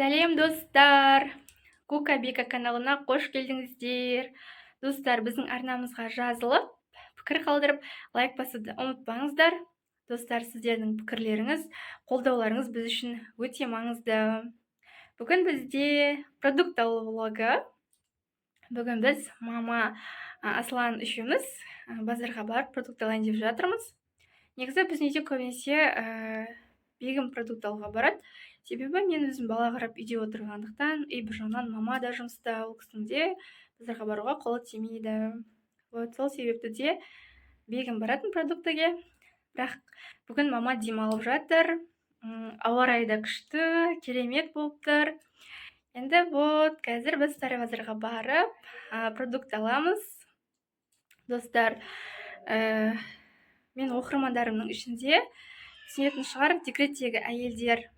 Сәлем, достар! Кука Бека каналына қош келдіңіздер. Достар, біздің арнамызға жазылып, пікір қалдырып, лайк басуды ұмытпаңыздар. Достар, сіздердің пікірлеріңіз, қолдауларыңыз біз үшін өте маңызды. Бүгін бізде продукт алу влогы. Бүгін біз мама, Аслан үшеуміз базарға барып продукт алайын деп жатырмыз. Негізі біздің үйде көбінесе Бегім продукт алуға барады. Себебі мен өзім бала қарап үйде отырғандықтан, и бір жағынан мама да жұмыста, ол кісінің де базарға баруға қолы тимейді. Вот сол себепті де Бегім баратын продуктіге. Бірақ бүгін мама демалып жатыр. Ауа райы да күшті, керемет болып тұр. Енді вот қазір біз Старый базарға барып, продукт аламыз. Достар, мен оқырмандарымның ішінде түсінетін шығар, декреттегі әйелдер.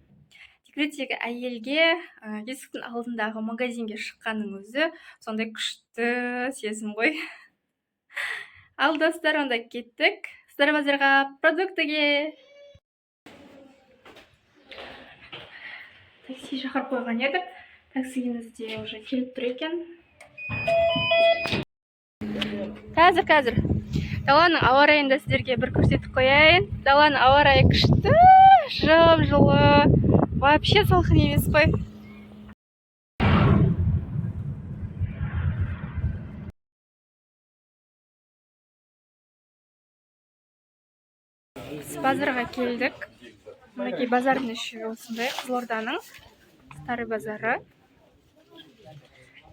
Декреттегі әйелге есіктің алдындағы магазинге шыққанның өзі сондай күшті сезім ғой. Ал достар, онда кеттік Старый базарға продуктіге. Такси шақырып қойған едік. Таксиіміз де уже келіп тұр екен. Қазір, қазір. Даланың ауа райын да сіздерге бір көрсетіп қояйын. Даланың ауа райы күшті, жып-жылы. Вообще салқын емес қой. Біз базарға келдік. Мінекей, базардың іші осындай, Қызылорданың Старый базары.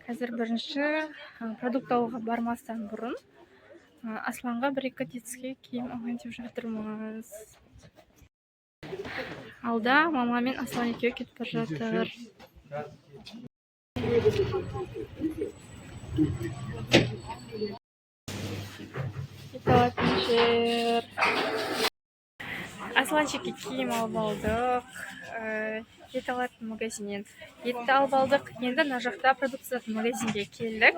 Қазір бірінші продукт алуға бармастан бұрын Асланға бір-екі детский киім алайын деп жатырмыз. Алда мама мен Аслан екеуі кетіп бара жатыр. Ет алатын жер. Асланчикке киім алып алдық. Ет алатын магазиннен етті алып алдық. Енді мына жақта продукт сататын магазинге келдік.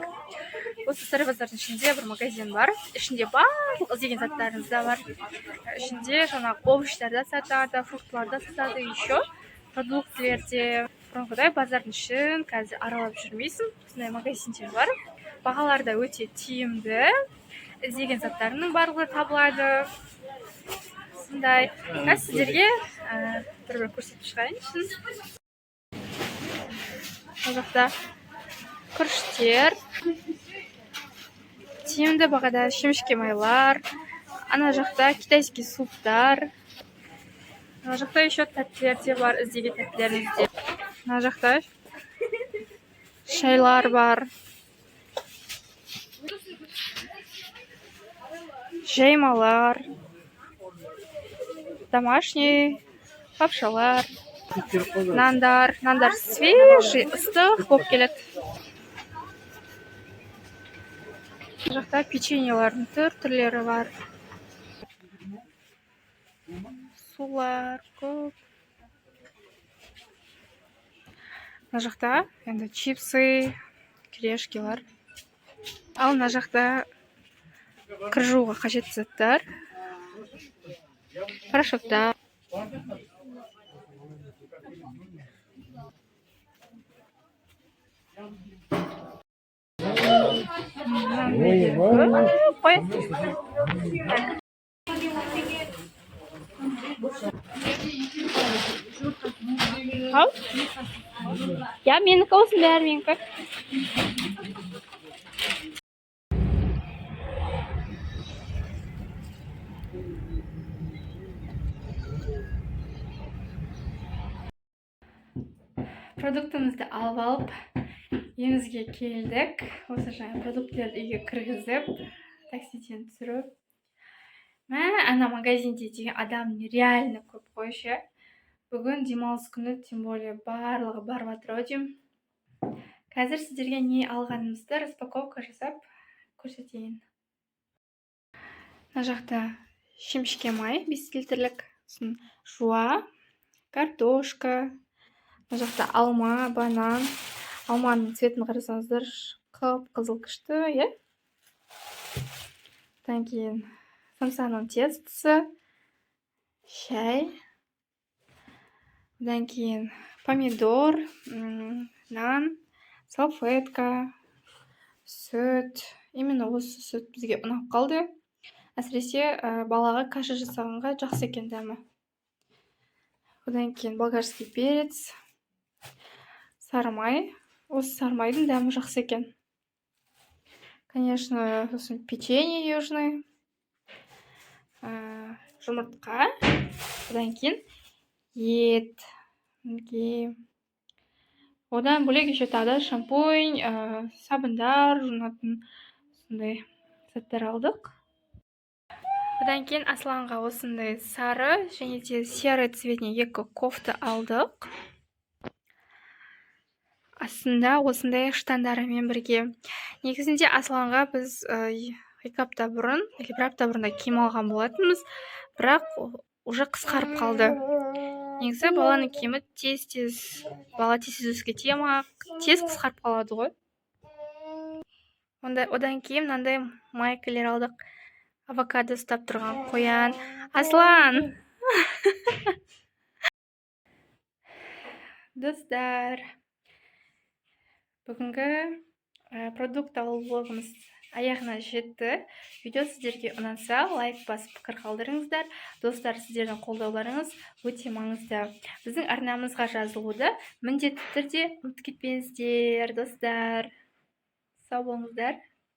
Осы Старый базардың ішінде бір магазин бар. Ішінде барлық іздеген заттарыңыз да бар. Ішінде жаңағы овощтар да сатады, фруктылар да сатады, еще продуктілер де. Бұрынғыдай базардың ішін қазір аралап жүрмейсің. Осындай магазиндер бар. Бағалары да өте тиімді. Іздеген заттарының барлығы табылады. Осындай. Қазір сіздерге бір-бір көрсетіп шығайын ішін. Бұл жақта күріштер, тиімді бағада шемішке майлар, ана жақта китайский суптар, ана жақта еще тәттілер де бар, іздеген тәттілеріңіз де. Мына жақта шайлар бар, жаймалар, домашний лапшалар, нандар. Нандар свежий, ыстық болып келеді. Бұл жақта печеньелардың түр-түрлері бар. Сулар көп. Мына жақта енді чипсы, кирешкилар. Ал мына жақта кір жууға қажетті заттар, порошоктар. Мынандай көп қой. Ау? Я менікі, осының бәрі менікі. Продуктымызды алып алып үйімізге келдік. Осы жаңа продуктілерді үйге кіргізіп, таксиден түсіріп. Мә, ана магазинде деген адам нереально көп қой ше. Бүгін демалыс күні, тем более барлығы барып жатыр ау деймін. Қазір сіздерге не алғанымызды распаковка жасап көрсетейін. Мына жақта шемішке май 5 литрлік, сосын жуа, картошка, мына жақта алма, банан. Алманың цветін қарасаңыздар, қып-қызыл күшті, иә? Одан кейін самсаның тестісі, шай. Одан кейін Помидор, нан, салфетка, сүт. Именно осы сүт бізге ұнап қалды. Әсіресе балаға каша жасағанға жақсы екен дәмі. Одан кейін болгарский перец, сары май. Осы сары майдың дәмі жақсы екен, конечно. Сосын печенье южный, жұмыртқа, одан кейін ет, мінекей. Одан бөлек еще тағы да шампунь, сабындар, жуынатын сондай заттар алдық. Одан кейін Асланға осындай сары және де серый цветіне екі кофта алдық, астында осындай штандарымен бірге. Негізінде Асланға біз 2 апта бұрын или бір апта бұрын да киім алған болатынбыз, бірақ уже қысқарып қалды. Негізі баланың киімі тез тез, бала тез тез өсіп кете ма, тез қысқарып қалады ғой. Онда одан кейін мынандай майкалер алдық, авокадо ұстап тұрған қоян. Аслан! Достар, бүгінгі продукт алу влогымыз аяғына жетті. Видео сіздерге ұнаса, лайк басып, пікір қалдырыңыздар. Достар, сіздердің қолдауларыңыз өте маңызды. Біздің арнамызға жазылуды міндетті түрде ұмытып кетпеңіздер. Достар, сау болыңыздар.